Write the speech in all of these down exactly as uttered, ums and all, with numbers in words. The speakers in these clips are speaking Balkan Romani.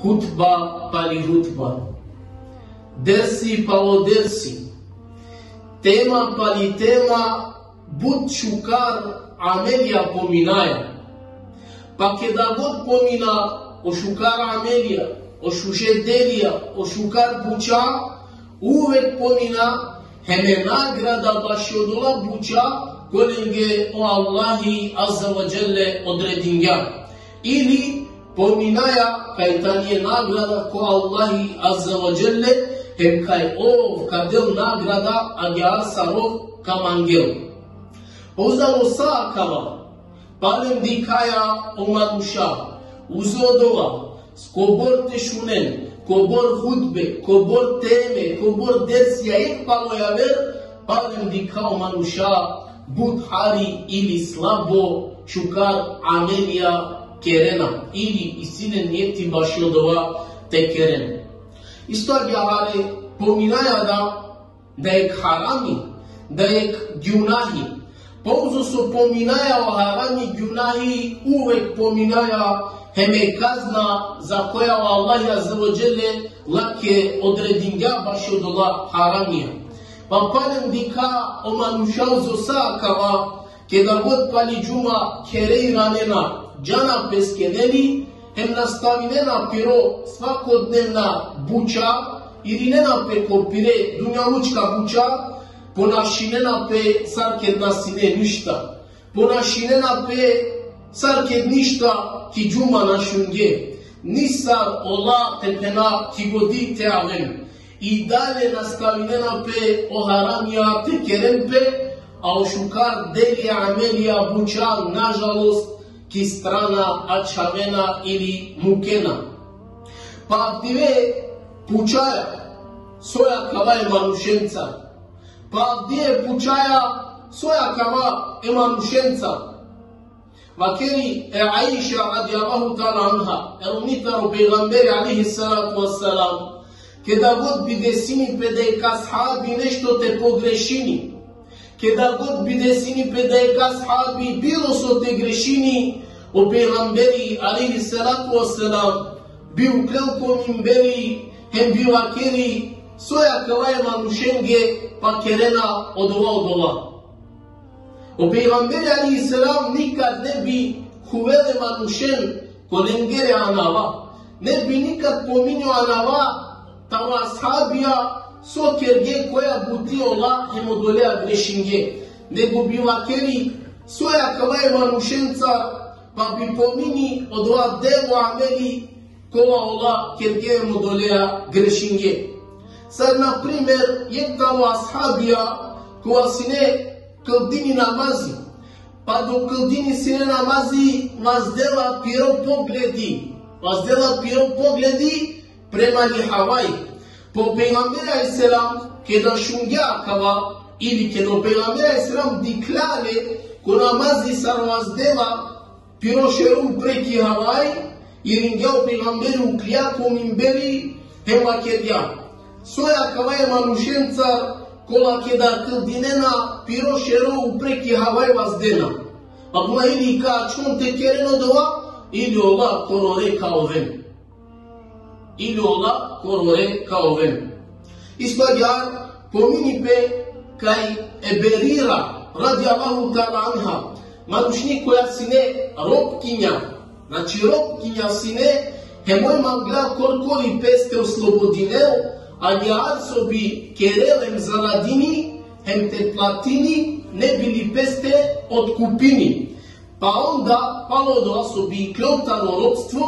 Hutba pali hutba, dersi palo dersi, tema pali tema, but šukar amelija pominaja. Pa keda god pomina o šukar amelija, o šuže delija, o šukar buća, uvek pomina hem e nagrada bašo odola buća kolenge o Allahi Azze ve Dželle odredingja. Ili pominaja kaj tani e nagrada ko Allahi Azze ve Dželle, hem kaj ov ka del nagrada agjaar sar ov ka mangel. Uzo sa akava, palem dikhaja o manuša, uzo dova, kobor te šunen, kobor hutbe, kobor teme, kobor dersija jekh palo javer, palem dikha o manuša but hari ili slabo šukar amelija kerena, ili isi len nijeti bašo dova te keren. Isto agjaar pominaja da, da jekh harami, da jekh gjunahi. Pa uzo so pominaja o harami gjunahi, uvek pominaja hem e kazna za koja o Allahi Azze ve Dželle lake odredingja bašo odola haramija. Pa palem dikha o manuša uzo sa akava, keda god pali džuma khere iranena, džana peske neli, hem nastavinena piro svakodnevna buća, irinena pe ko pire dunjalučka buća, ponašinena pe sar ked na sine ništa. Ponašinena pe sar ked ništa ki džuma na šunge. Nisar ola te phena ki godi te aven. I dalje nastavinena pe o haramija te keren pe, a o šukar delija, amelija, buća, nažalost, ki strana ačhavena ili mukena. Pa avdive pučaja, soj akava e manušenca. Pa avdive pučaja, soj akava e manušenca. Vakeri e Aiša radijallahu ta'ala anha, e romni taro pejgamberi alejhi salatu vesselam, keda god bi desini pe da jekh ashabi nešto te pogrešini, keda god bi desini pe da jekh ashabi bilo so te grešini, o pejgamberi alejhi salatu vesselam bi uklel ko minberi, hem bi vakeri, soj akava e manušenge pa kerena odova, odova. O pejgamberi alejhi selam nikad ne bi khuvel e manušen ko lengere anava. Ne bi nikad pominjo anava taro ashabija so kerge, koja buti ola hem odolea grešinge. Nego bi vakeri, soj akava e manušenca, pa bi pomini odova delo, ameli kova ola kerge hem odolea grešinge. Sar na primer, jekh taro ashabija kova sine kldini namazi. Pa dok kldini sine namazi, vazdela piro pogledi. Vazdela piro pogledi prema li havaj. Pa o pejgamberi alejhi selam, keda šungja akava, ili keda o pejgamberi alejhi selam dikhlja le ko namazi sar vazdela piro šero upre ki havaj, iringja o pejgamberi, uklja ko minberi, hem vakergja: Soj akava e manušenca kola keda kldinena piro šero upre ki havaj vazdena? Akava ili ka ačhon te keren odova, ili ola korore ka oven. Ili ola korore ka oven. Isto agjaar pomini pe kaj e Berira, radijallahu ta'ala anha, manušni koja sine robkinja, znači robkinja sine, hem oj mangla korkori peste oslobodinel, agjaar so bi kerel hem zaradini, hem te platini, ne bi li peste otkupini. Pa onda, palo odova so bi iklol taro ropstvo,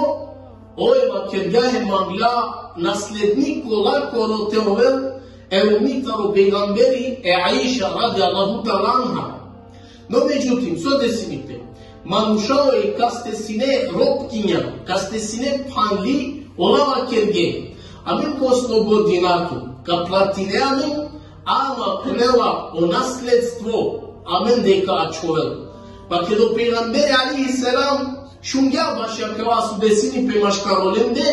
oj vakergja hem mangla naslednik kolakoro te ovel, e romni taro pejgamberi, e Aiša radijallahu ta'ala anha. No međutim, so desini pe? Manuša oj kaste sine ropkinja, kaste sine phanli, ola vakerge: Amen ka oslobodina tu, ka platine amen, ama phenela o nasledstvo amende ka ačhovel. Pa keda o pejgamberi alejhi selam šungja baši akava so desini pe maškar olende,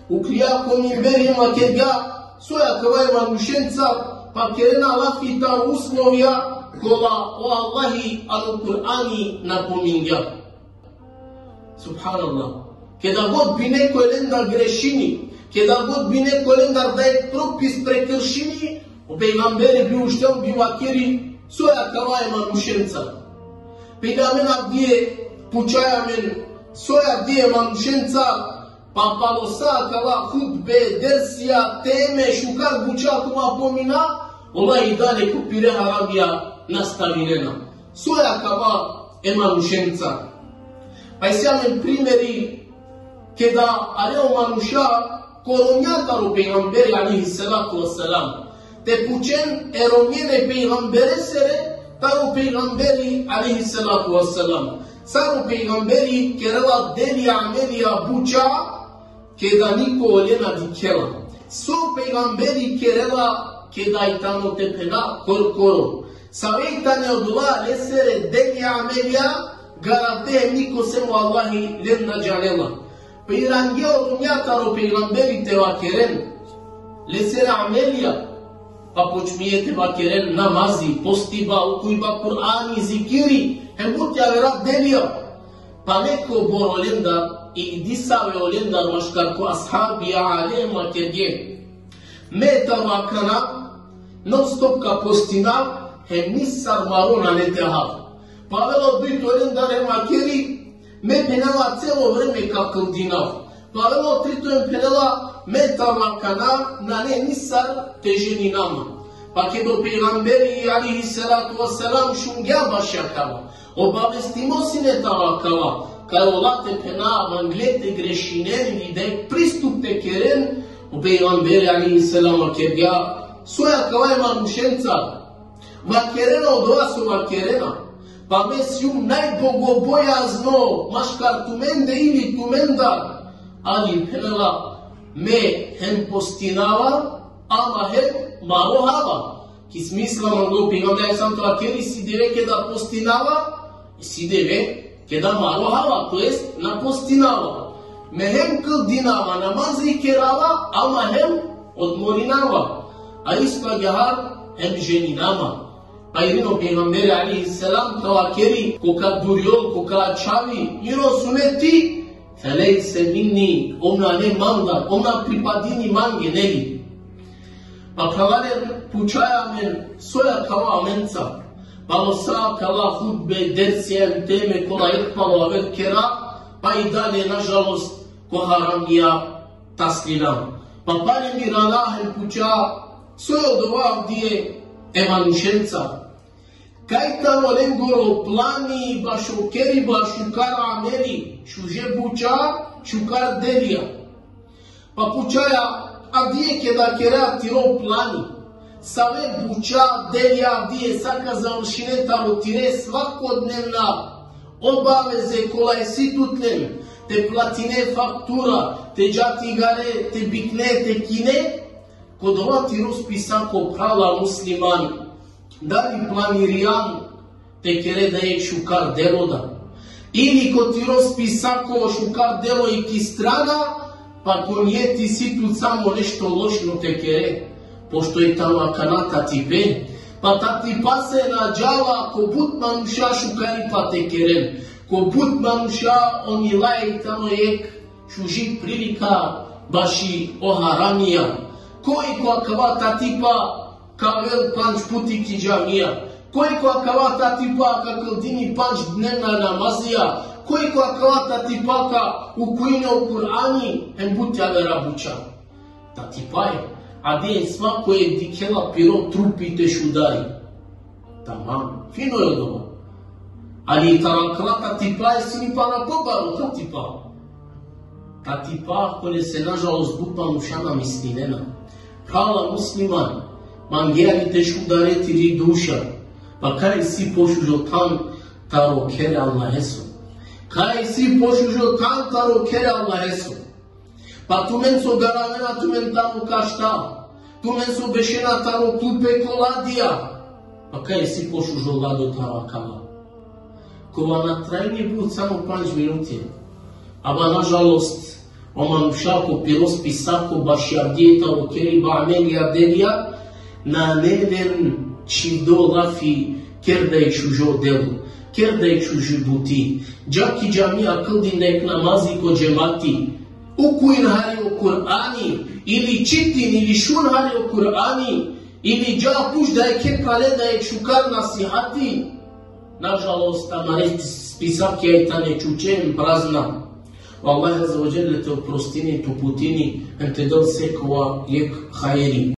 uklja ko minberi hem vakergja: Soj akava e manušenca, pa kerena lafi taro uslovija kola o Allahi ano Kur'ani napomingja. Subhanallah. Keda god bi neko lendar grešini, keda god bi neko lendar da jek propis prekršini, o pejgamberi bi uštel, bi vakeri: „Soj akava e manušenca?” Pejgamberi avdive pučaja amen: „Soj avdive e manušenca?” Pa palo sa akala hutbe, dersija, teme, šukar buča kova pomina, ola i dalje ko pire haramija nastavinena. Soj akava e manušenca? Pa isi amen primeri, keda ale o manuša ko romnja taro pejgamberi alejhi salatu ve selam, te pučen e romnjen e pejgamberesere, taro pejgamberi alejhi salatu ve selam. Sar o pejgamberi kerela delija, amelija, buča, keda niko ole na dikhela. So pejgamberi kerela keda i tano, te phena, korkoro. Save i tane odola lesere delija, amelija, garante, niko sem o Allahi len na džanela. Pa irangje o romnja taro pejgamberi te vakeren lesere amelija. Pa počmije te vakeren namazi, postiba, okujba Kur'ani, zikiri, hem but javera delija. Pa neko bor olendar, i disave olendar maškar ko ashabija, ale vakergje: „Me taro akana non stop ka postinav, hem nisar maro nane te hav.” Pa avela o dujto olendar hem vakeri: „Me phenava, celo vreme ka kldinav.” Pa avela o trito hem phenela: „Me taro akana nane nisar te ženina ma.” Pa keda o pejgamberi alejhi salatu ve selam šungja baši akava, obavestimo sine taro akava kaj ola, te phena, mangle te grešinen ili da jek pristup te keren, o pejgamberi alejhi selam vakergja: „Soj akava e manušenca?” Vakerena odova so vakerena. Pa me sijum najbogobojazno maškar tumende ili tumendar. Ali phenela: „Me hem postinava, ama hem maro hava.” Ki smisla, manglo pejgamberi sam te vakeri: si deve keda postinava, si deve keda maro hava, to jest na postinava. Me hem kldinava, namazi kerava, ama hem odmorinava. A isto agjaar hem ženinava. Pa irini o pejgamberi alejhi selam te vakeri: „Koga durjol, koga ačhavi miro suneti, felejse minni, ov nane mandar, ov na pripadini mange”, neli? Pa phralalen, pučaja amen: „Soj akava amenca?” Palo sa akala hutbe, dersija hem teme kola jek palo aver kera, pa i dalje, nažalost, ko haramija taslinam. Pa palem irana hem puča: „Soj odova avdive e manušenca?” Kaj tano lengoro plani bašo keriba šukar ameli, šuže buča, šukar delija? Pa pučaja: „Avdive keda kera tiro plani, save buča, delija avdive, sa ka završine taro tire svakodnevna obaveze kola isi tut len, te platine faktura, te dža tigare, te bikne, te kine, ko dova tiro spisako, phrala muslimani, dali planirijan te kere da jek šukar delo da? Ili ko tiro spisako šukar delo i ki strana, pa ko nijeti isi tut samo nešto lošno te kere, pošto i tano akana tatipe, pa tatipase na džala ko but manuša šukaripa te keren, ko but manuša on i laj tano jek šuži prilika baši o haramija. Koj ko akava tatipa ka avel pandž puti ki džamija? Koj ko akava tatipa ka kldini pandž dnevna namazija? Koj ko akava tatipa ka ukujini o Kur'ani hem but javera buča? Tatipa e, ade svako e dikhela piro trupi te šudari. Tamam, fino e odova. Ali taro akala tatipa isi pana pobaro tatipa. Tatipa kolese, nažalost, but manuša na mislinena. Phrala musliman, mangea li te šudare tiri duša? Pa kaj isi pošužo than taro kher e Allaheso? Kaj isi pošužo than taro kher e Allaheso? Pa tumen so garavena tumen taro kašta, tumen so bešena taro klupe ko ladija, pa kaj isi pošužo lado taro akava? Kova na trajni but samo pandž minuti. Aba, nažalost, o manuša ko piro spisako baši avdive taro keriba amelija, delija, nane len čhido lafi ker da jek šužo delo. Ker da jekh čuži buti, dža ki džamija, kildin da jekh namazi ko džemati, okuin hari o Kur'ani, ili čitin, ili šun hari o Kur'ani, ili dža puč da jekhe prale da jekh šukar nasihati. Nažalost, amare spisakija i tane čuče hem prazna. O Allah Azze ve Dželle te oprostini, te uputini, hem te del sekova jekh hajri.